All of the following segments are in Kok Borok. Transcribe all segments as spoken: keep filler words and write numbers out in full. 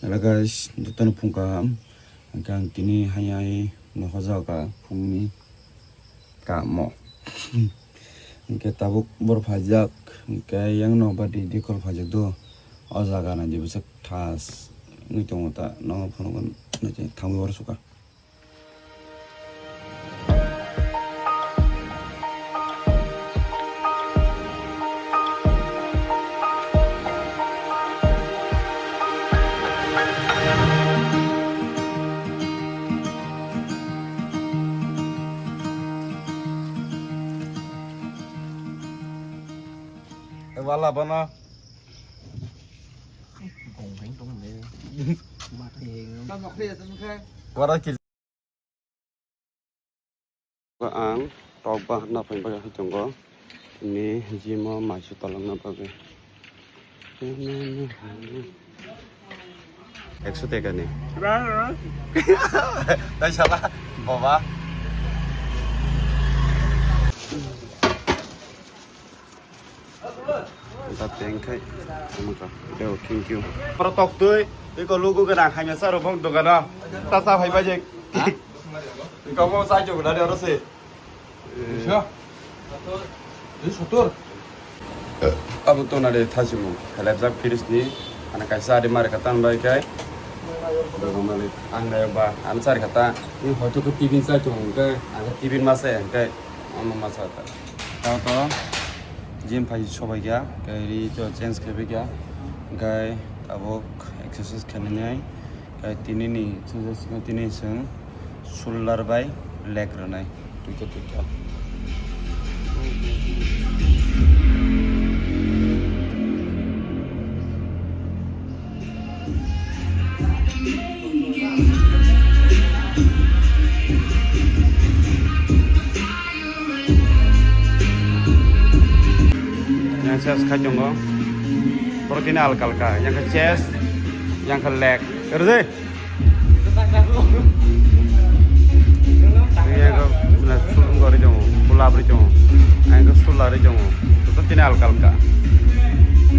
Hello guys, jotono phung kaham. Hwnkhe ang tini hai hai nohor jaga phungni kamo. Hwnkhe tabuk bor phaijak, hwnkhe yang no badi dikor phaijak do. O jaga nai di bwswk thas wngwi tongo ta, no phunukgo nai thangwi oro suka. Wala bono. Gong heng tong le. Mat heng. Wara kil. Ang tok ba hapna phai bagwi hai tongo. Ni jimo maisu tolongna bagwi. Ekso teka ni. Tai sala, baba. Da teng khai, amaka. Deo, thank you. Oro tok twi, twi ko lugu gana khaimya sa rubong dogano. Ta sa phai ba je. Twi ko mo sa jo gana oro se. Bisa. Ini sotor. Abo to nade thasimu. Helajak firis ni. Ana kaisa adi mare katan bai kai. Dogo malik. Ang nayo ba. Ana sari kata. Ini hoito ko tibin sa chong kai. Ana tibin masa kai. Ono masa ta. Tao to gym phai sobai kha, kai ri to change khai bai kha, kai tabuk exercise khainai, kai tini ni exercise no tini chwng shoulder bai leg rwnai, tuikhe tuikhe. Yang chest khai tongo. Borok tini alka alka. Yang khe chest, yang khe leg. Rwdi. Yang khe, na, sulung gori tongo, pulab ri tongo. Yang khe sular ri tongo. Joto tini alka alka.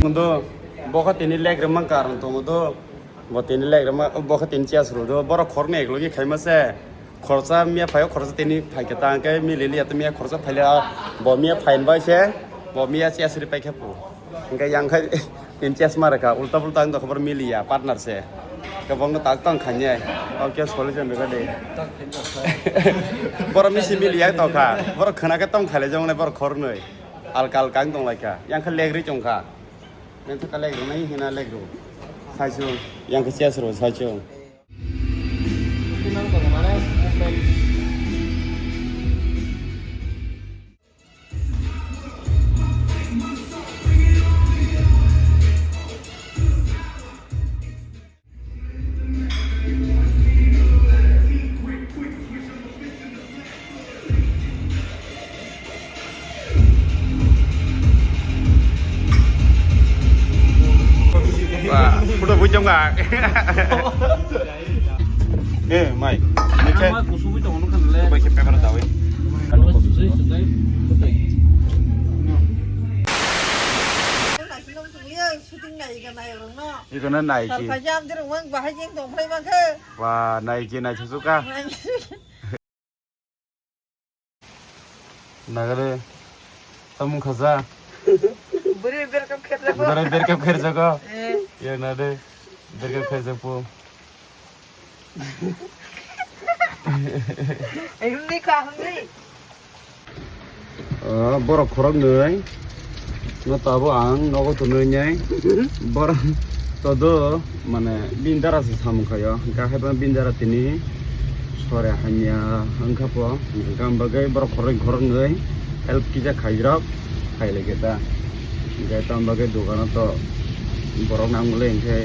Mundo, bo khe tini leg rwmang karang tongo do. Bo tini leg rwma, bo khe tini chest rw do. Borok khoroknwi eklogi khaima se. Khoroksa miya phaio, khoroksa tini phaikhe ta hwnkhe mili liya to miya khoroksa phaile, bo miya phain bai se, bo miya chest ri paikhe pu. Hwnkhe yang khai tini chest ma rwkha, ulta pulta wng tongkha borok miliya, partner se. Khe bo wngkha tak tong khainai. Oke, solution rwkha de. Borok misi miliya tongkha, borok khwna khe tong khailai joknai borok khoroknwi. Alka alka wng tonglaikha, yang khe leg ri chongkha. Nang thaka leg rwnai hina leg rw. Saichung, yang khe chest rw saichung. Wah, photo bui chong kha. Eh, mai. Mai kusubui tongo nukha nle. Bai khe paper dawi. Shooting nai ga nai rong no. Iko na nai ki. Sarpha jam dirong mang bahai jeng tong phai mang khe. Wah, nai ki nai susuka. Nagare, tamung khaja. Bwrwi berkam kherjago. Bwrwi berkam kherjago. Eh. Ye nade, berkam kherjakpo. Himni ka, himni. Ah, borok khorok nwi. No tabo ang nogo tonwi nai. Borok todo mane bini dara se samung khaio. Hwnkhe haiphano bini dara tini sore hamya wngkha po. Hwnkhe ang bagwi borok khorok khorok nwi help kisa khairok khailai khe ta. Hwnkhe tamo bagwi dogano to borok nang le hwnkhe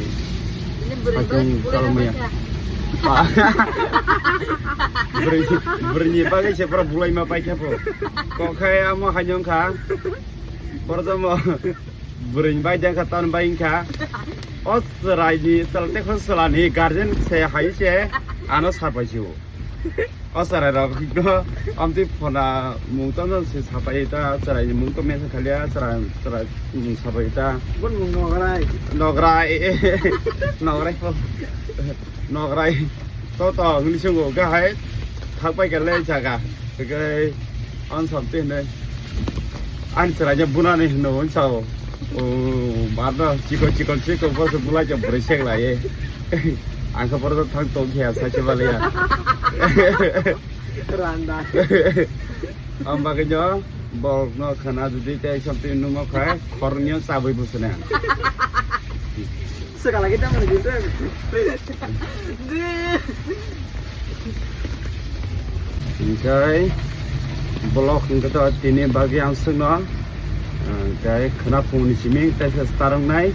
hakung chalmaya. Bwrwi, bwrwini bagwi se borok bulai ma paikha po. Kok khai amo haino wngkha. Borok tamo bwrwini bai dengkha, tamoni bai wngkha. O chwraini chwla tei khoroksa chwlani guardian se hai se ano sapai sio. O chwrai rok no amtwi phona mung tongno se sapai ta, chwrai ni mung to mesa khalia, chwrai, chwrai mung sapai ta. Bun mung nograi. Nograi, nograi po, nograi. To to ngni sungo ga hai thak pai kale jaga. Ke on samte ne. Ani chwraino bunani hino hwn sao. O, barno chikon chikon chikon boso bulai cha bwrwi sek lai. Ang khe borok thang tong khe sa che baliya. Randa. Ang bagwi no borok no khana jodi tei something nungo khai khornyo chabwi busene. Seka lagi tamo ni gitu. Hingkai vlog hingke to tini bagwi ang swkno, ah, hingkai khwna phungni simi teisa starong nai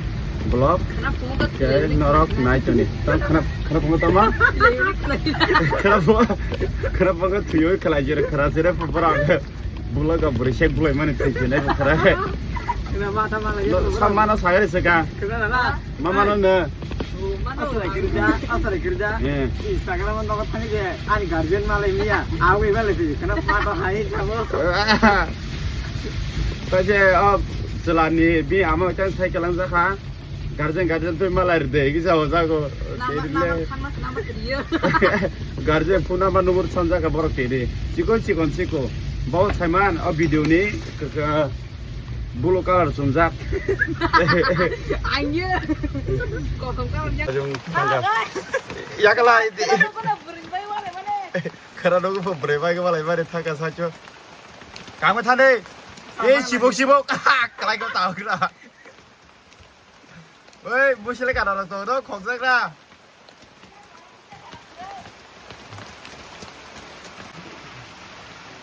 vlog. Khwna phungo to hingkai tini norok nai toni. Tang khwna, khwna phungo tama? Tini khwna. Khwna phungo, khwna phungo thwiwi khwlai jere khwna jere borok. Bulo ga bwrwi sek bulai mani thwi thwi nai bukhara. Kena ma tha ma lagi. Lo, samano sagari seka. Kena na. Mama no no. Asra girja, asra girja. Eh. Instagram no thani je ani guardian malai miya. Awi malai ti. Kena ma to hai thabo. Ta je, o, chwlani bi ama tang cycle ang jakha. Guardian, guardian twi malai rwdi, kisa o jago. Lama, lama thangma se lama kwrwi. Guardian phone number number sanjak ka borok twi di. Chikon, chikon, chikon. Bo saiman o video ni k-, k-, blue color chumjak. Ang ye. Kosom ka ya. Ajung tangka. Yakala idi. Kono bwrwi bai wale mane. Khara dogo bwrwi bai wale mane thangka sacho. Kangma thani. Ei sibok sibok. Kalai ko tawgra. Oi, busile kana rok tong do khokjak na.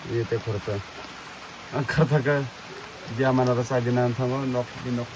Iye te khoroksa. Ang khathaka. Dia mana rasa dina thango nok di nok.